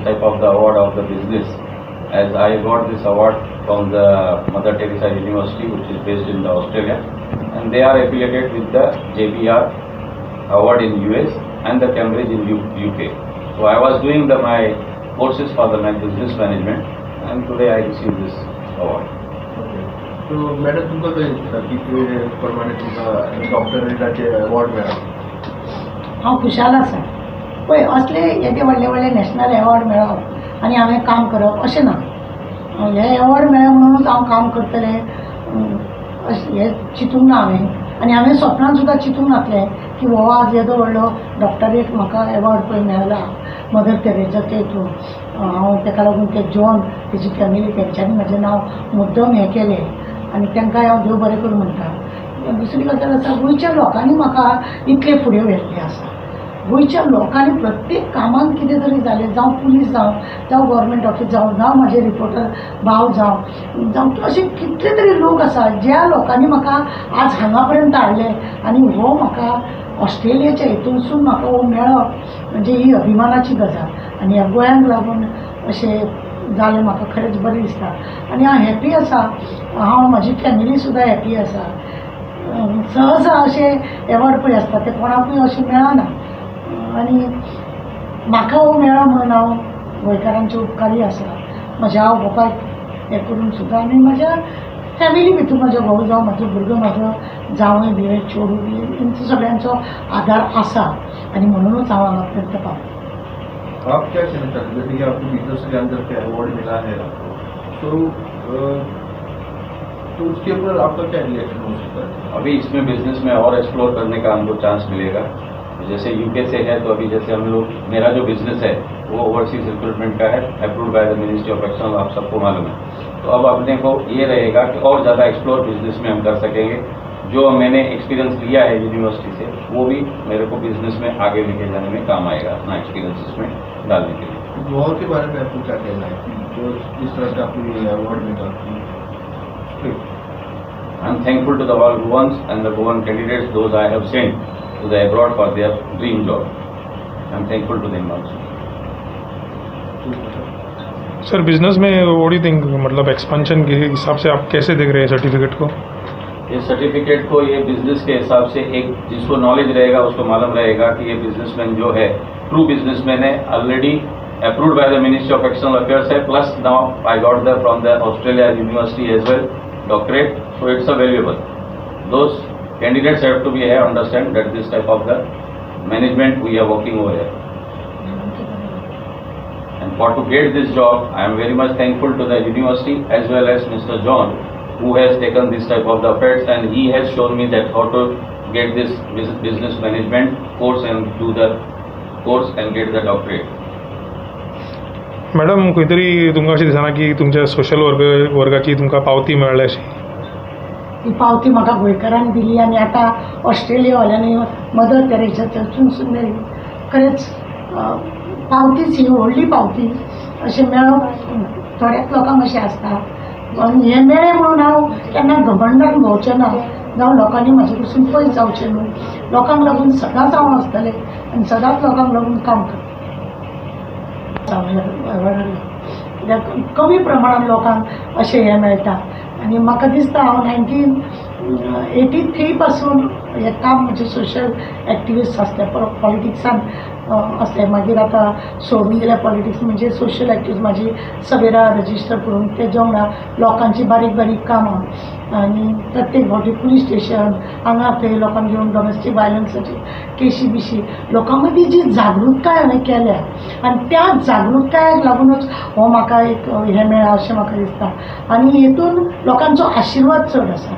this type of the award of the business, as I got this award from the Mother Teresa University, which is based in the Australia, and they are affiliated with the JBR award in US and the Cambridge in UK. So I was doing my courses for the business management, and today I received this award. Okay. So madam, तुमकां कशें दिसता की तुवें प्रमाणे तुमकां डॉक्टरेटाचे award मेळ्ळा? हांव खुशाल आसा. पळय, असले येदे व्हडले व्हडले नॅशनल एवॉर्ड मेळप आनी हांवें काम करप अशें ना. हे एवॉर्ड मेळ्ळे म्हणूनच हांव काम करतलें अशें हें चिंतूंक ना हांवें, आनी हांवें स्वप्नान सुद्दां चिंतूंक नासलें की हो आज येदो व्हडलो डॉक्टरेट म्हाका एवॉर्ड पळय मेळ्ळा मदर तेरेजाचे हितून. हांव तेका लागून ते जॉन तेजी फॅमिली तेंच्यांनी म्हजें नांव मुद्दम हें केलें आनी तांकां हांव देव बरें करूं म्हणटा. दुसरी गजाल आसा, गोंयच्या लोकांनी म्हाका इतलें फुडें व्हेल्लें आसा. गोंयच्या लोकांनी प्रत्येक कामांत कितें तरी जालें, जावं पुलीस जावं, जावं गव्हर्मेंट ऑफीस जावं, जावं म्हाजे रिपोर्टर भाव जावं, जावं अशे कितले तरी लोक आसा ज्या लोकांनी म्हाका आज हांगा पर्यंत हाडलें आनी हो म्हाका ऑस्ट्रेलियेच्या हितूनसून म्हाका हो मेळप म्हणजे ही अभिमानाची गजाल. आनी ह्या गोंयांक लागून अशें जालें म्हाका खरेंच बरें दिसता आनी हांव हॅपी आसा. हांव म्हाजी फॅमिली सुद्दां हॅपी आसा. सहसा अशे एवॉर्ड पळय आसता ते कोणाकूय अशें मेळना आनी म्हाका हो मेळ्ळो म्हणून हांव गोंयकारांचे उपकारी आसा. म्हज्या आवय बापायक हें करून सुद्दां आनी म्हज्या फॅमिली भितर म्हजो घोव जावं, म्हजो भुरगो, म्हजो जावंय बिवंय चेडूं बी तेंचो सगळ्यांचो आदार आसा आनी म्हणुनूच हांव हांगा पर्यंत पावलां. आप क्या कहना चाहते हैं, जैसे कि आपको बिजनेस के अंदर के अवार्ड मिला है आपको, तो उसके ऊपर आपका क्या रिएक्शन हो सकता है? अभी इसमें बिजनेस में और एक्सप्लोर करने का हमको चांस मिलेगा. जैसे यूके से है तो अभी जैसे हम लोग, मेरा जो बिजनेस है वो ओवरसीज रिक्रूटमेंट का है, approved by the ministry of external, आप सबको मालूम है. तो अब अपने को ये रहेगा कि और ज़्यादा एक्सप्लोर बिजनेस में हम कर सकेंगे. जो मैंने एक्सपीरियंस लिया है यूनिवर्सिटी से वो भी मेरे को बिजनेस में आगे लेके जाने में काम आएगा, अपना एक्सपीरियंस इसमें डालने के लिए. गोवा के बारे में आपको क्या कहना है कि जो जिस तरह से आपको ये अवार्ड मिला? I am thankful to the all Goans and the Goan candidates those I have sent to the abroad for their dream job. I am thankful to them also. Sir, business में what do you think, मतलब expansion K हिसाब से आप कैसे देख रहे हैं certificate को? ये certificate को ये बिजनेस के हिसाब से एक जिसको नॉलेज रहेगा उसको मालूम रहेगा कि ये बिजनेसमैन जो है ट्रू बिजनेसमैन है, already approved by the ministry of external affairs है, plus now I got the from the Australia university as well doctorate, so it's a valuable. Those candidates have to be have understand that this type of the management we are working over here. And for to get this job, I am very much thankful to the university as well as Mr. John, who has taken this type of the efforts, and he has shown me that how to get this business management course and do the course and get the doctorate. Madam, खंय तरी तुमकां अशें दिसना की तुमच्या social वर्गाची तुमकां पावती मेळ्ळ्या अशी? ही पावती म्हाका गोंयकारान दिली आनी आतां ऑस्ट्रेलियावाल्यांनी मदर तेरेजा थंयसून मेळ्ळी. खरेंच पावतीच ही व्हडली पावती अशें मेळप थोड्याच लोकांक अशें आसता. आनी हें मेळ्ळें म्हणून हांव केन्ना घमंडान भोंवचें ना, जावं लोकांनी म्हाजे कडसून पयस जावचें न्हू. लोकांक लागून सदांच हांव आसतलें आनी सदांच लोकांक लागून काम करतलें. कित्याक कमी प्रमाणान लोकांक अशें हें मेळटा आनी म्हाका दिसता हांव 1983 पासून हें काम म्हजें सोशल एक्टिविस्ट आसलें, परत पॉलिटिक्सान आसलें, मागीर आतां सोडून दिलें पॉलिटिक्स, म्हणजे सोशल एक्टिविस्ट म्हाजी सवेरा रजिस्टर करून तेज्या वांगडा लोकांची बारीक बारीक कामां आनी प्रत्येक फावटी पुलीस स्टेशन हांगा थंय लोकांक घेवन डॉमेस्टीक वायलन्साची केशी बिशी लोकां मदीं जी जागृताय हांवें केल्या आनी त्या जागृतायेक लागुनूच हो म्हाका एक हें मेळ्ळां अशें म्हाका दिसता. आनी हेतून लोकांचो आशिर्वाद चड आसा.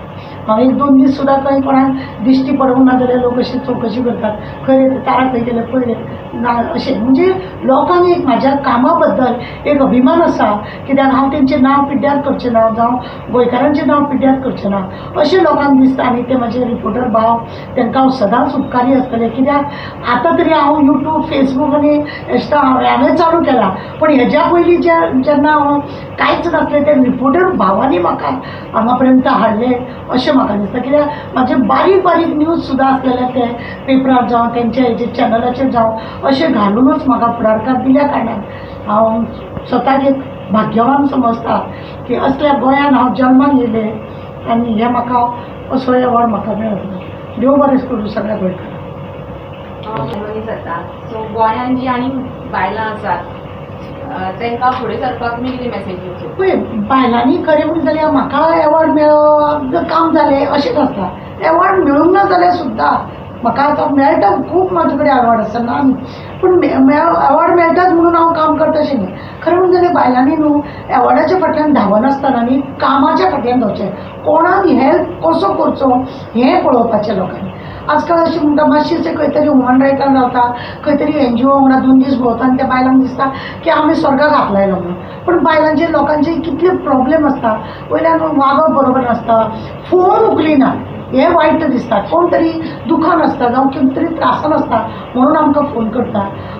हांव एक दोन दीस सुद्दां खंय कोणाक दिश्टी पडूंक ना जाल्यार लोक अशी चवकशी करतात, खंय रे तारा खंय गेले पळय ना अशें. म्हणजे लोकांक एक म्हाज्या कामा बद्दल एक अभिमान आसा, कित्याक हांव तेंचें नांव पिड्ड्यार करचें ना, जावं गोंयकारांचें नांव पिड्ड्यार करचें ना अशें लोकांक दिसता. आनी ते म्हाजे रिपोर्टर भाव तांकां हांव सदांच उपकारी आसतलें, कित्याक आतां तरी हांव यूट्यूब फेसबूक आनी इंस्टा हांवें चालू केला, पूण हेज्या पयलीं जेन्ना हांव कांयच नासलें ते रिपोर्टर भावांनी म्हाका हांगा पर्यंत हाडलें अशें म्हाका दिसता. कित्याक म्हाजे बारीक बारीक न्यूज सुद्दां आसलेले ते पेपरार जावं तेंच्या हेजेर चॅनलाचेर जावं अशें घालुनूच म्हाका फुडारकार दिल्या कारणान हांव स्वताक एक भाग्यवान समजता की असल्या गोंयान हांव जल्माक येयलें आनी हें म्हाका असो एवॉर्ड म्हाका मेळ्ळो. देव बरें करूं सगळ्या गोंयकारांक. जाता सो गोंयान जी आनी बायलां आसात तांकां फुडें सरपाक तुमी कितें मॅसेज दिवचो? पळय, बायलांनी खरें म्हणून जाल्यार म्हाका एवॉर्ड मेळ्ळो काम जालें अशें नासता. एवॉर्ड मेळूंक ना जाल्यार सुद्दां म्हाका आतां मेळटा, खूब म्हाजे कडेन एवॉर्ड आसा ना, पूण एवॉर्ड मेळटाच म्हणून हांव काम करता अशें न्ही. खरें म्हणून जाल्यार बायलांनी न्हू एवॉर्डाच्या फाटल्यान धांवनासतना न्ही कामाच्या फाटल्यान धांवचें, कोणाक हेल्प कसो करचो हें पळोवपाचें लोकांनी. आजकाल अशें म्हणटा मातशें खंय तरी ह्युमन रायटान रावता, खंय तरी एनजीओ वांगडा 2 दीस भोंवता आनी त्या बायलांक दिसता की आमी स्वर्गाक हात लायलो म्हणून. पूण बायलांचे लोकांचे कितले प्रॉब्लेम आसता, वयल्यान वागप बरोबर नासता, फोन उखलिना हें वायट दिसता, कोण तरी दुखान आसता जावं कोण तरी त्रासान आसता म्हणून आमकां फोन करता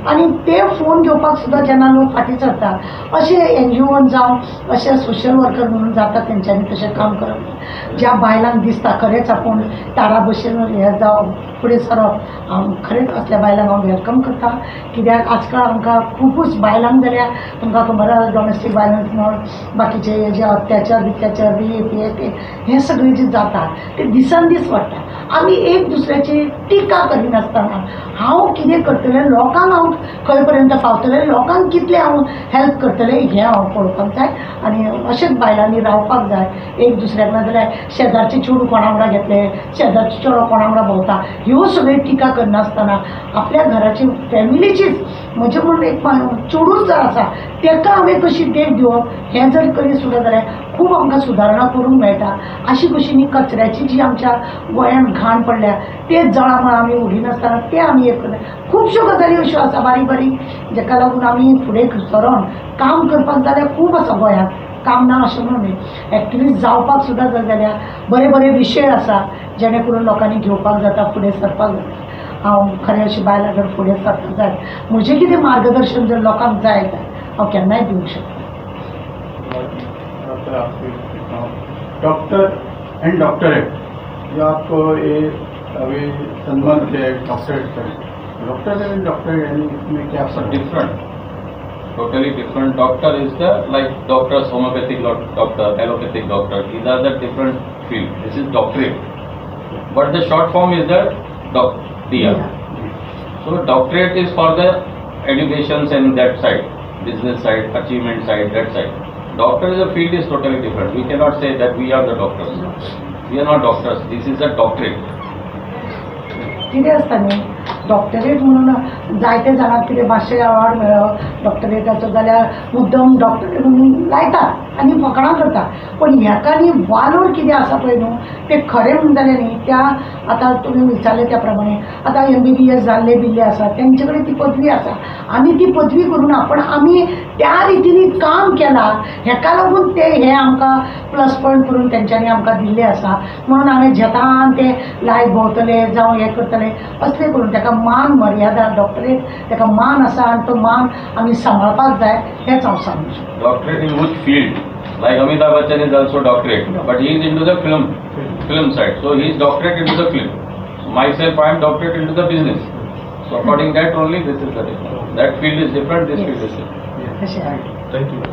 आनी ते फोन घेवपाक सुद्दां जेन्ना लोक फाटीं सरता अशें एनजीओन जावं अशें सोशल वर्कर म्हणून जाता तेंच्यांनी तशें काम करप. ज्या बायलांक दिसता खरेंच आपूण तारा भशेन हें जावं फुडें सरप, हांव खरेंच असल्या बायलांक हांव welcome करता. कित्याक आजकाल आमकां खुबूच बायलांक जाल्यार तुमकां खबर आसा डॉमेस्टीक वायलन्स म्हण, बाकीचे जे अत्याचार बित्याचार रेप हे ते हें सगळें जें जाता तें दिसान दीस वाडटा. आमी एक दुसऱ्याची टिका करिनासतना हांव कितें करतलें, लोकांक हांव खंय पर्यंत पावतलें, लोकांक कितलें हांव हेल्प करतलें हें हांव पळोवपाक जाय. आनी अशेंच बायलांनी रावपाक जाय एक दुसऱ्याक, नाजाल्यार शेजारचें चेडूं कोणा वांगडा घेतलें, शेजारचो चेडो कोणा वांगडा भोंवता, ह्यो सगळ्यो टिका करनासतना आपल्या घराची फॅमिलीचीच म्हजें म्हूण एक चेडूंच जर आसा ताका हांवें कशी देख दिवप हें जर करीत सुद्दां जाल्यार खूब आमकां सुदारणां करूंक मेळटा. अशी कशी कचऱ्याची जी आमच्या गोंयांत घाण पडल्या ते जळामळा आमी उडयनासतना ते आमी एक करता. खुबश्यो गजाली अश्यो आसा बारीक बारीक जेका लागून आमी फुडें सरोन काम करपाक जाल्यार खूब आसा गोंयांत काम ना अशें म्हणून न्ही. एक्टिविस्ट जावपाक सुद्दां जर जाल्यार बरे बरे विशय आसा जेणे करून लोकांनी घेवपाक जाता, फुडें सरपाक जाता. हांव खरें अशें बायलां जर फुडें सरपाक जाय, म्हजें कितें मार्गदर्शन जर लोकांक जाय जाल्यार हांव केन्नाय दिवंक शकता. डॉक्टर एंड डॉक्टरेट जो आपको ये अभी सम्मान किया है डॉक्टरेट का, डॉक्टर एंड डॉक्टरेट यानी इसमें क्या फर्क? Different, totally different. Doctor is the like doctors, homeopathic doctor, allopathic doctor, these are the different field. This is doctorate, but the short form is the doc DR. So doctorate is for the educations and that side, business side, achievement side, that side. Doctor is a field is totally different. We cannot say that we are the doctors. We are not doctors. This is a doctorate. कितें आसता न्ही doctorate म्हणून जायते जाणांक कितें मातशें award मेळ्ळो डॉक्टरेटाचो जाल्यार मुद्दम डॉक्टरेट म्हणून लायतात आनी फकाणां करता. पूण हेका न्ही वालोर कितें आसा पळय न्हू तें खरें म्हणून जालें न्ही त्या आतां तुमी विचारलें त्या प्रमाणे आतां MBBS जाल्ले बिल्ले आसा तेंचे कडेन ती पदवी आसा आनी ती पदवी करूं ना, पण आमी त्या रितीन काम केलां हेका लागून ते हे आमकां प्लस पॉयंट करून तेंच्यांनी आमकां दिल्लें आसा. म्हणून हांवें झेतान ते लायक भोंवतले जावं हें करतले असलें करून ताका मान मर्यादा डॉक्टरेट ताका मान आसा आनी तो मान आमी सांबाळपाक जाय हेंच हांव सांगूं शकता. Doctorate in which field? Like Amitabh Bachchan is also doctorate, but he is into the film side. So he is doctorate into the film. Myself, I am doctorate into the business. So according that only, this is the difference. That field is different, this field is different. Thank you.